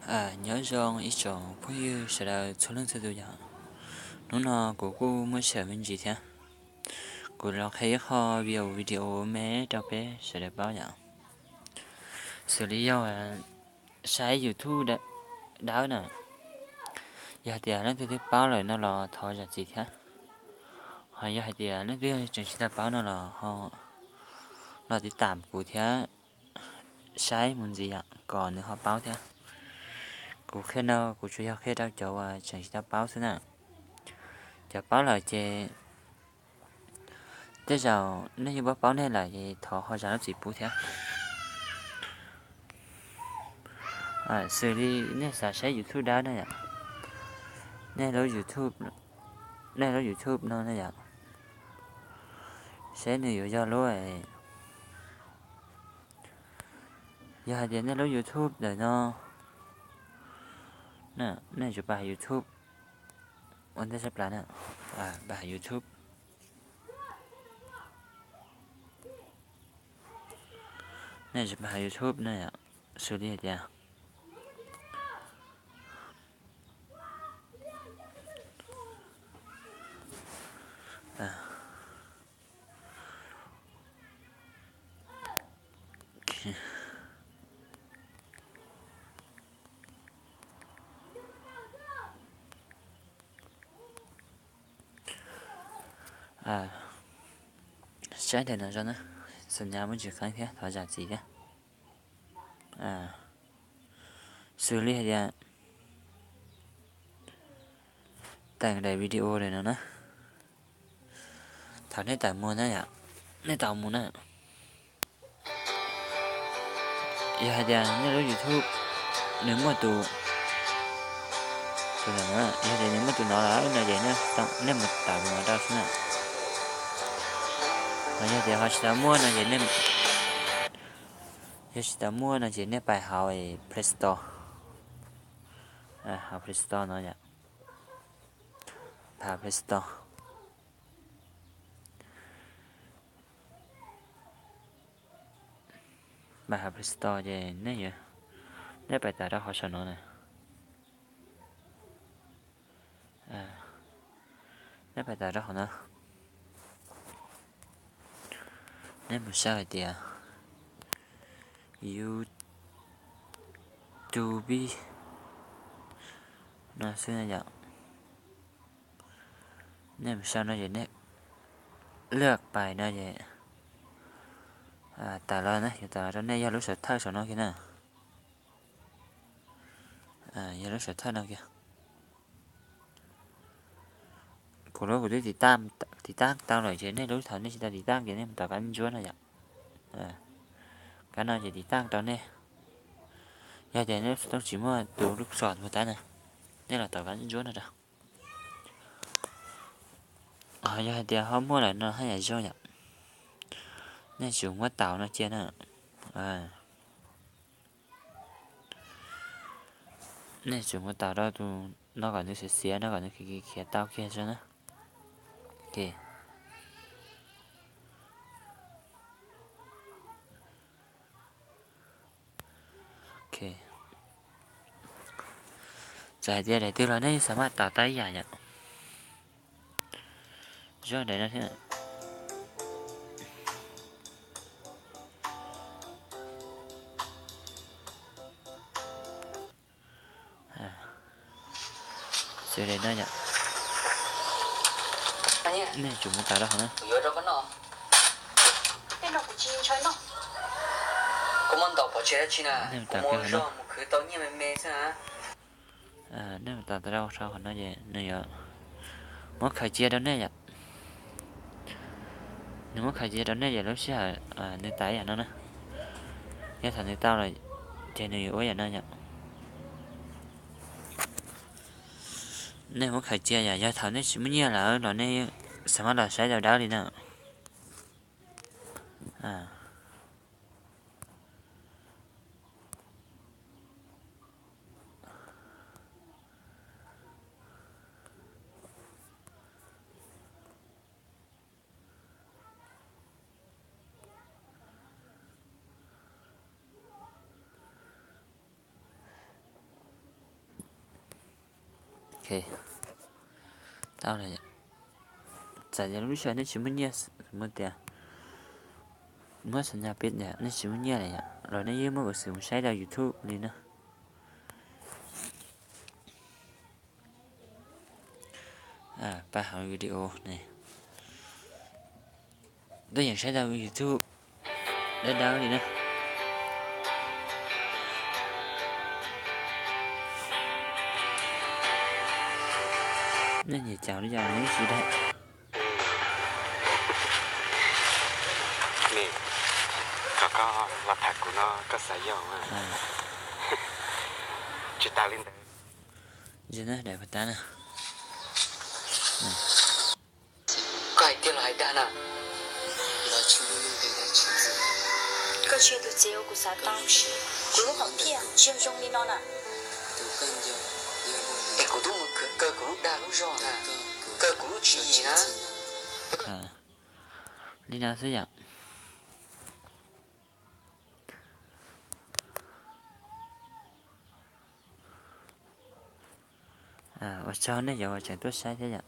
Nyob zoo ib tsoom phooj ywg sawv daws txhua leej txhua tus yom. Hnub no kuv kuj muaj sij hawm me ntsis thiab, kuv los qhia ib qho video video me rau peb sawv daws paub yom. Xws li yog saib YouTube dawb na, yog hais tias leej twg twb paub lawm no los thov zam txim thiab. Ho yog hais tias leej twg tseem tsis tau paub no los ho los tiv tam kuv thiab saib mus ntxiv yom, kom nws ho paub thiab. Kuv qhia no kuv tsuas yog qhia rau cov uas tseem tsis tau paub xwb na. Cov paub lawm ces tej zaum nej yeej paub paub nej lawm ces thov ho zam lub txim pub thiab. Xws li nej xav saib YouTube dawb na yom, nej lub YouTube, nej lub YouTube no na yom, saib nws yuav yog lub, yog hais tias nej lub YouTube ntawm no, nej yuav pab YouTube ua ntej sab plaws na, pab YouTube, nej yuav pab YouTube na yom, xws li hais tias saib ntawm no zoo na, xas nyas muaj ntsis qeeb thiab thov zam txim thiab. Xws li hais tias teem daim video ntawm no na, thaum nej tawm mus na yom, nej tau mus na, yog hais tias nej lub YouTube nws muaj tus, yog tias nws muaj tus no lawm no ces nej mus tawm tus no rau xwb na. Yog tias ho tsis tau muaj no ces, yog tsis tau muaj no ces nej pais hauv Play Store, hauv Play Store no yom, pais hauv Play Store, pais hauv Play Store ces nej, nej pais tawm rau qhov saum no na. Nej pais tawm rau qhov no, nej mus sau hais tias YouTube no xwb na yom. Nej mus sau no ces nej lwaj pais no ces tawm los na, yuav tawm los rau nej yog lub saum thawj saum no kiag na. Yog lub saum thawj no kiag. Kuv lub kuv twb tiv tab tau lawm ces nej lub thaum nej tsis tau tiv tab ces nej mus tom kab ntsuab no yom. Kab no ces tiv tab rau nej. Yog tias nej tsis muaj tus lub xom mus tab na, nej los tom kab ntsuab no rau. Yog hais tias ho muaj lawm no haj yam zoo yom. Nej tsum muab tau no cia na. Nej tsum muab tau rau tus no kom nws xiav xiav no kom nws khiav khiav tau kiag xwb na. Txawm hais tias daim twg los nej yeej xav maj tau tau ib yam yom. Zoo daim no thiab. Xws li no yom. Nej tsum mus tau rau hauv na. Nej mus tau kiag hauv no. Nej mus tau rau hauv no ces nws yuav muab khaws cia rau nej yom. Nws muab khaws cia rau nej ces lub sij hawm nws tau ib yam no na. Yog thaum nws tau lawm ces nws yuav ua yam no yom. Nej muab khaws cia yom, yog thaum nej tsis muaj nyiaj lawm los nej xav maj los saib dawb dawb li na. Ok, tau lawm yom. Txawm yog lub sij hawm nej tsis muaj nyiaj, mus tias muab xam nyas pib tias nej tsis muaj nyiaj lawm yom, los nej yeej muaj peev xwm mus saib rau YouTube li na. Pab hauv video ne, tuaj yeem saib tau YouTube dawb dawb li na. Nej nyiam caum li cas nej sim daim. Kom koj los tham kuv no koj xav yog mas. Tsis tas li ntawd. Daim puas tab na. Koj hais tiag los hais dag na? Koj tsis yog tus txiv uas kuv xav tau. Kuv lub hom phiaj tsis yog zoo li no na. Es kuv twb mus kaw kuv lub dag lub zog na, kaw kuv lub tswv yim na. Li no xwb yom. Ua tsaug nej cov uas tseem tuaj saib thiab yom.